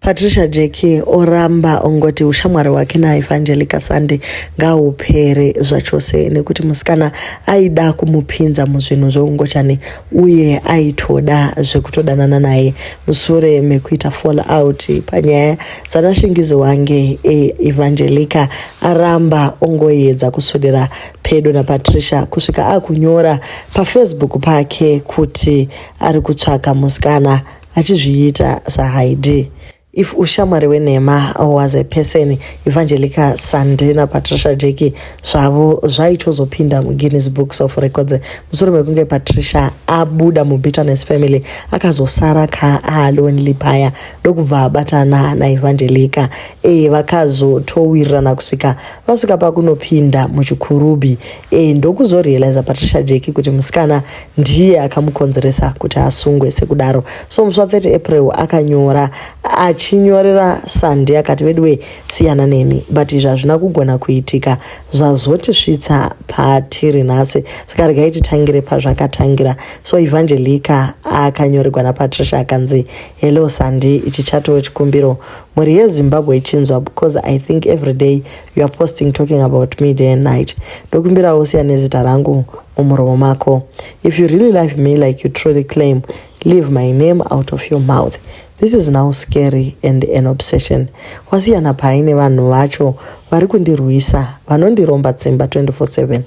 Patricia Jackie oramba ongoti ushamwari hwake naEvangelica Sunday ngahupere zvachose nekuti musikana aida kumupinza muzvinhu zveungochani uye aitoda zvekutodanana naye musure mekuita fall out panyaya dzanashingizi wange Evangelica aramba ongoedza kuswedera pedo naPatricia kusvika akunyora paFacebook pake kuti ari kutsvaka musikana achizviita saHaidi. If ushamwari hwenhema was a person, Evangelica Sande naPatricia Jackie zvavo zvaitozopinda muGuinness Books of Records mushure mekunge Patricia abuda muBitterness family akazosara kaalonely paya ndokubva abatana naEvangelica e vakazotowirirana kusvika vasvika pakunopinda muchikurubi e ndokuzorealiza Patricia Jackie kuti musikana ndiye akamukonzeresa kuti asungwe sekudaro. So musi wa30 April akanyora achinyorera Sunday akati veduwe siyana neni, but izvi hazvina kugona kuitika zvazotisvitsa patiri nhasi. Saka regai titangire pazvakatangira. So Evangelica akanyorerwa naPatricia akanzi, "Hello Sandy, ichi chatove chikumbiro mhuri yeZimbabwe ichinzwa because I think every day you are posting talking about me day and night. Ndokumbirawo usiya nezita rangu mumuromo mako. If you really love me like you truly claim, leave my name out of your mouth. This is now scary and an obsession. Wasiyana paine vanhu vacho vari kundirwisa vanondiromba tsimba 24/7.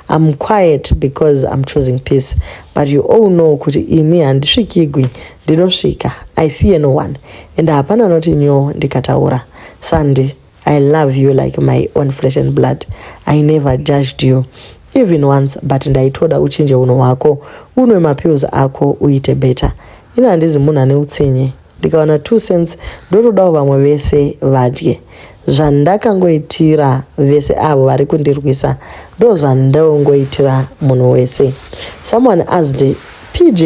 I'm quiet because I'm choosing peace, but you all know kuti ini handisvikigwi, ndinosvika. I fear no one and hapana noti nyo ndikataura. Sandy, I love you like my own flesh and blood. I never judged you even once, but ndaitoda uchinje unhu hwako, unwe mapills ako uite better. Ini handizi munhu ane utsinye. Ndikawana 2 cents ndotodawo vamwe vese vadye. Zvandakangoitira vese avo vari kundirwisa ndo zvandongoitira munhu wese. Someone asked PJ,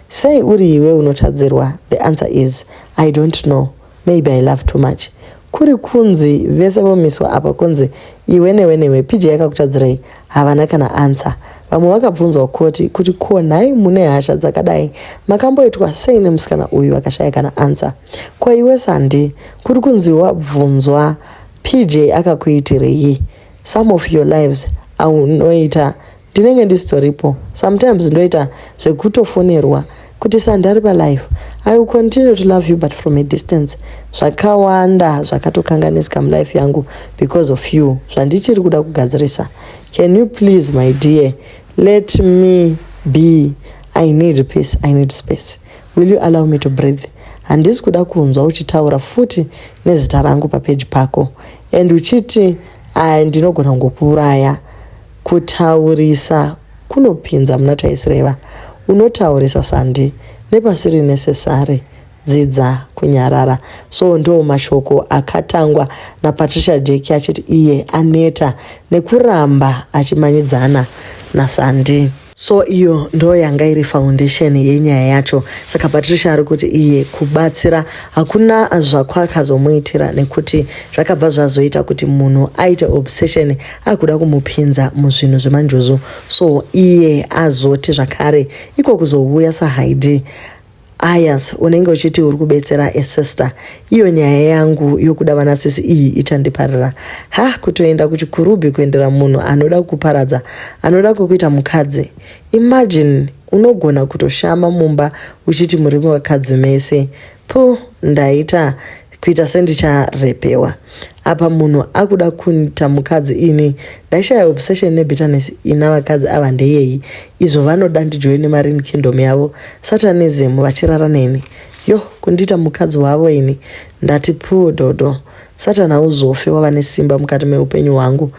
sei uri iwe unotadzirwa? The answer is I don't know. Maybe I love too much. Kuri kunzi vese vomiswa apa, kunzi iwe newe newe, PJ akakutadzirai? Havana kana answer. Vamwe vakabvunzwa kuti ko nhai mune hasha dzakadai, makamboitwa sei nemusikana uyu? Vakashaya kana answer. Ko iwe Sandi, kuri kunzi wabvunzwa PJ akakuitirei? Some of your lives aunoita ndinenge ndisitoripo. Sometimes ndoita zvekutofonerwa kuti Sandi ari palive. I will continue to love you, but from a distance. Zvakawanda zvakatokanganisika mulife yangu because of you zvandichiri kuda kugadzirisa. Can you please, my dear, let me be? I need peace, I need space. Will you allow me to breathe? Handisi kuda kunzwa uchitaura futi nezita rangu papeji pako and uchiti ndinogona kungokuuraya. Kutaurisa kunopinza muna taisireva. Unotaurisa Sandi nepasiri necessary. Dzidza kunyarara." So ndo mashoko akatangwa naPatricia Jackie achiti iye aneta nekuramba achimanyidzana naSandi. So iyo ndo yanga iri foundation yenyaya yacho. Saka Patricia ari kuti iye kubatsira hakuna zvakwakazomuitira nekuti zvakabva zvazoita kuti munhu aite obsession akuda kumupinza muzvinhu zvemanjuzu. So iye azoti zvakare iko kuzouya sahaidi ayas, unenge uchiti uri kubetsera asister. Iyo nyaya yangu yokuda vanasisi iyi ichandiparira ha kutoenda kuchikurubhi kuendera munhu anoda kuparadza, anoda kukuita mukadzi. Imagine unogona kutoshama mumba uchiti muri vakadzi mese pu. Ndaita kuita sendicharepewa apa munhu akuda kuita mukadzi. Ini ndaishaya obsession nebitterness ina vakadzi ava ndeyei izvo vanoda ndijoine marine kingdom yavo, satanism, vachirara neni, yo kundiita mukadzi wavo. Ini ndati pu dhodho, Satani hauzofi wava nesimba mukati meupenyu hwangu.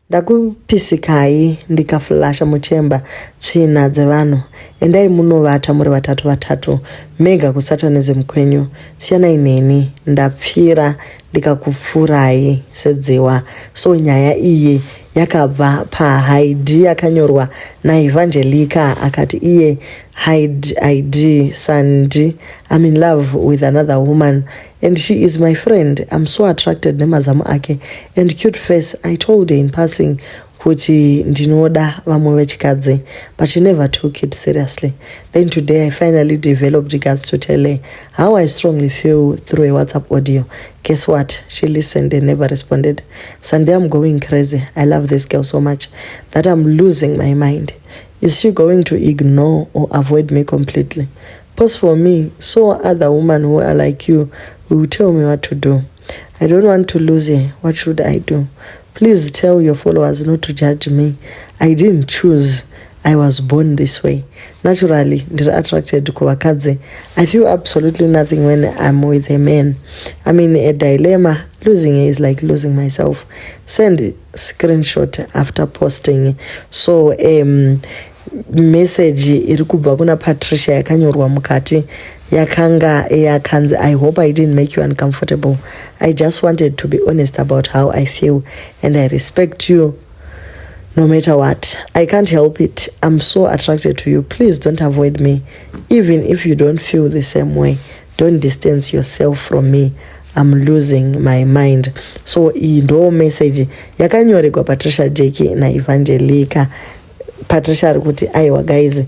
Ndakupisikai ndikaflasha muchemba tsvina dzevanhu. Endai munovata muri vatatu vatatu mega kusatanism kwenyu. Siyanai neni, ndapfira ndikakupfurai sedziwa. So nyaya iyi yakabva pahaid yakanyorwa naEvangelica akati iye, "Hide id Sandi, I'm in love with another woman and she is my friend. I'm so attracted nemazamu ake and cute face. I told her in passing Kuti ndinoda vamwe vechikadzi, but she never took it seriously. Then today I finally developed guts to tell her how I strongly feel through a WhatsApp audio. Guess what? She listened and never responded. Sunday, I'm going crazy. I love this girl so much that I'm losing my mind. Is she going to ignore or avoid me completely? Post for me so other women who are like you will tell me what to do. I don't want to lose her. What should I do? Please tell your followers not to judge me. I didn't choose. I was born this way. Naturally, ndiri attracted kuvakadzi. I feel absolutely nothing when I'm with a man. I'm in a dilemma. Losing her is like losing myself. Send screenshot after posting. So message iri kubva kuna Patricia yakanyorwa mukati yakanga yakanzi, "I hope I didn't make you uncomfortable. I just wanted to be honest about how I feel, and I respect you no matter what. I can't help it, I'm so attracted to you. Please don't avoid me. Even if you don't feel the same way, don't distance yourself from me. I'm losing my mind." So iyi ndo message yakanyoregwa Patricia Jeki naEvangelica. Patricia ari kuti, "Aiwa guys,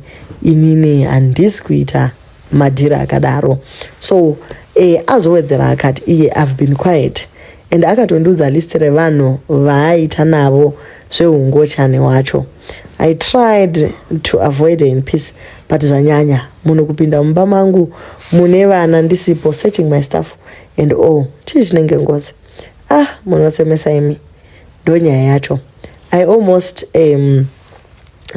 inini handisi kuita madhiri akadaro." So azowedzera akati iye, "I've been quiet," and akatondiudza list revanhu vaaita navo zveungochani hwacho. "I tried to avoid in peace, but zvanyanya. Munhu kupinda mumba mangu mune vana ndisipo, searching my stuff and all, chii chinenge ngozi? Ah, munosemesa imi." Ndo nyaya yacho. "I almost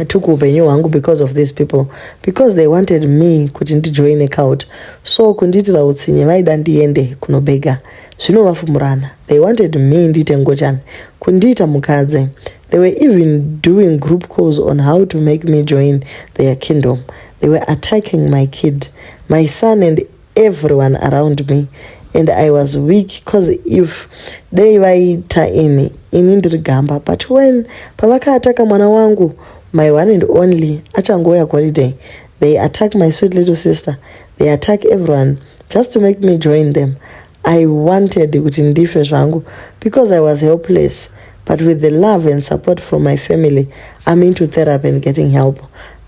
took upenyu hwangu because of these people, because they wanted me kuti ndijoine cult. So kundiitira utsinye, vaida ndiende kunobhega zvinovafumurana. They wanted me ndiite ngochani, kundiita mukadzi. They were even doing group calls on how to make me join their kingdom. They were attacking my kid, my son and everyone around me, and I was weak, because if dei vaita ini, ini ndiri gamba. But when pavakaataka mwana wangu, my one and only, achangouya holiday, they attack my sweet little sister, they attack everyone just to make me join them. I wanted kuti ndife zvangu because I was helpless. But with the love and support from my family, I'm into therapy and getting help.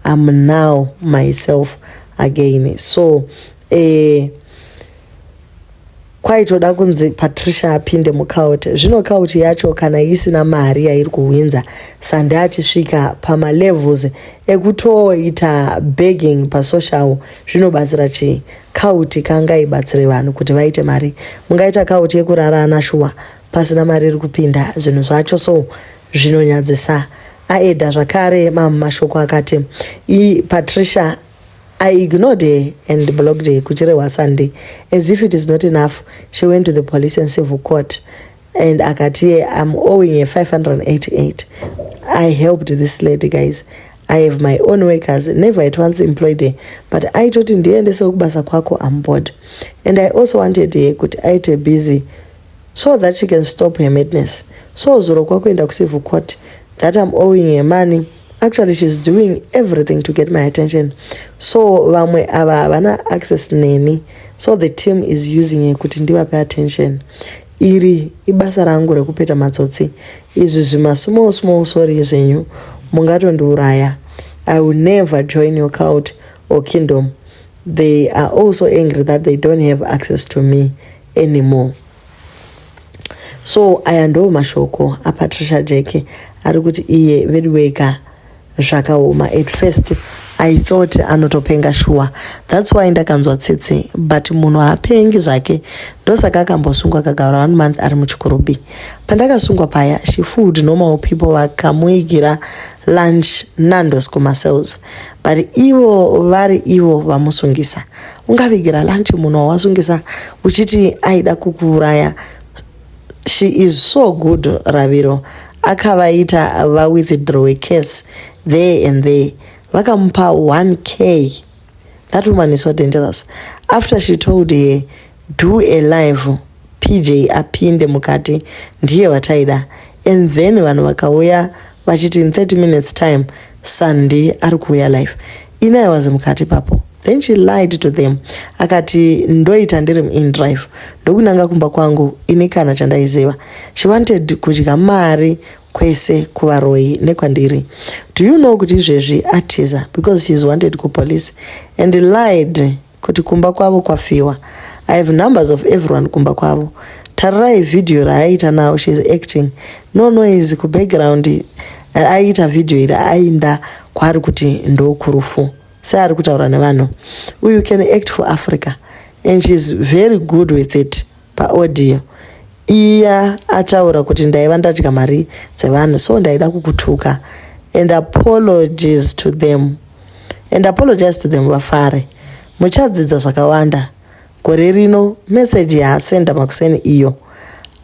I'm now myself again." So kwaitoda kunzi Patricia apinde mucult. Zvino cult yacho kana isina mari yairi kuhwinza, sande achisvika pamalevels ekutoita begging pasocial, zvinobatsira chii? Cult kanga ibatsire vanhu kuti vaite mari? Mungaita cult yekurarana shuwa pasina mari iri kupinda? Zvinhu zvacho so zvinonyadzisa. Aedha zvakare mamwe mashoko akati Patricia, "I ignored her and blocked her," kuchirehwa Sunday. "As if it is not enough, she went to the police and civil court and akati I'm owing her 588. I helped this lady, guys. I have my own workers, never at once employed her, but aitoti ndiendese kubasa kwako. I'm bored, and I also wanted her kuti aite busy so that she can stop her madness. So zuro kwakuenda kucivil court that I'm owing her money. Actually, she's doing everything to get my attention. So vamwe ava havana access neni, so the team is using her kuti ndivape attention. Iri ibasa rangu rekupeta matsotsi. Izvi zvimasmall small sorry zvenyu, mungatondiuraya. I will never join your cult or kingdom. They are also angry that they don't have access to me anymore." So aya ndo mashoko aPatricia Jack ari kuti iye veduweka zvakaoma. At first I thought anotopenga shuwa, that's why ndakanzwa tsitsi, but munhu haapengi zvake. Ndosaka akambosungwa akagara one month ari muchikurubi. Pandakasungwa paya, she fooled normal people, vakamuigira lunch Nandos kumacells, but ivo vari ivo vamusungisa. Ungavigira lunch munhu wawasungisa uchiti aida kukuuraya? She is so good. Raviro akavaita vawithdraw case there and there, vakamupa 1K. That woman is so dangerous. After she told her, 'Do a live, PJ apinde mukati, ndiye wataida,' and then vanhu vakauya vachiti in 30 minutes time Sunday ari kuuya live. Ini I was mukati papo. Then she lied to them akati ndoita ndiri muindrive, ndokunanga kumba kwangu. Ini kana chandaiziva, she wanted kudya mari. Kwese kuvaroyi nekwandiri. Do you know kuti izvezvi atiza because she is wanted kupolice and lied kuti kumba kwavo kwafiwa. I have numbers of everyone kumba kwavo. Tarirai vhidhiyo raaita now she is acting. No noise kubackground aiita vhidhiyo iri ainda kwaari kuti ndokurufu seari kutaura nevanhu. Uyu can act for Africa and she is very good with it paaudio iya ataura kuti ndaiva ndadya mari dzevanhu so ndaida kukutuka and apologies to them and apologize to them vafare muchadzidza zvakawanda gore rino meseji yaasenda makuseni iyo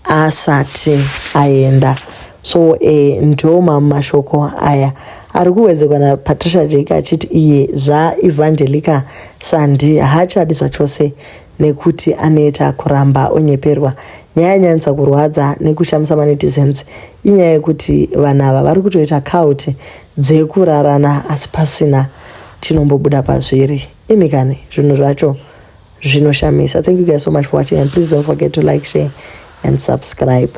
asati aenda so e, ndo mamwe mashoko aya ari kuwedzekwa napatricia jake achiti iye zvaevangelica sandi haachadi zvachose nekuti anoita kuramba onyeperwa. Nyaya yanyanyisa kurwadza nekushamisa manetizens inyaya yekuti vanhu ava vari kutoita cult dzekurarana asi pasina chinombobuda pazviri. Imi kani zvinhu zvacho zvinoshamisa. Thank you guys so much for watching and please don't forget to like, share and subscribe.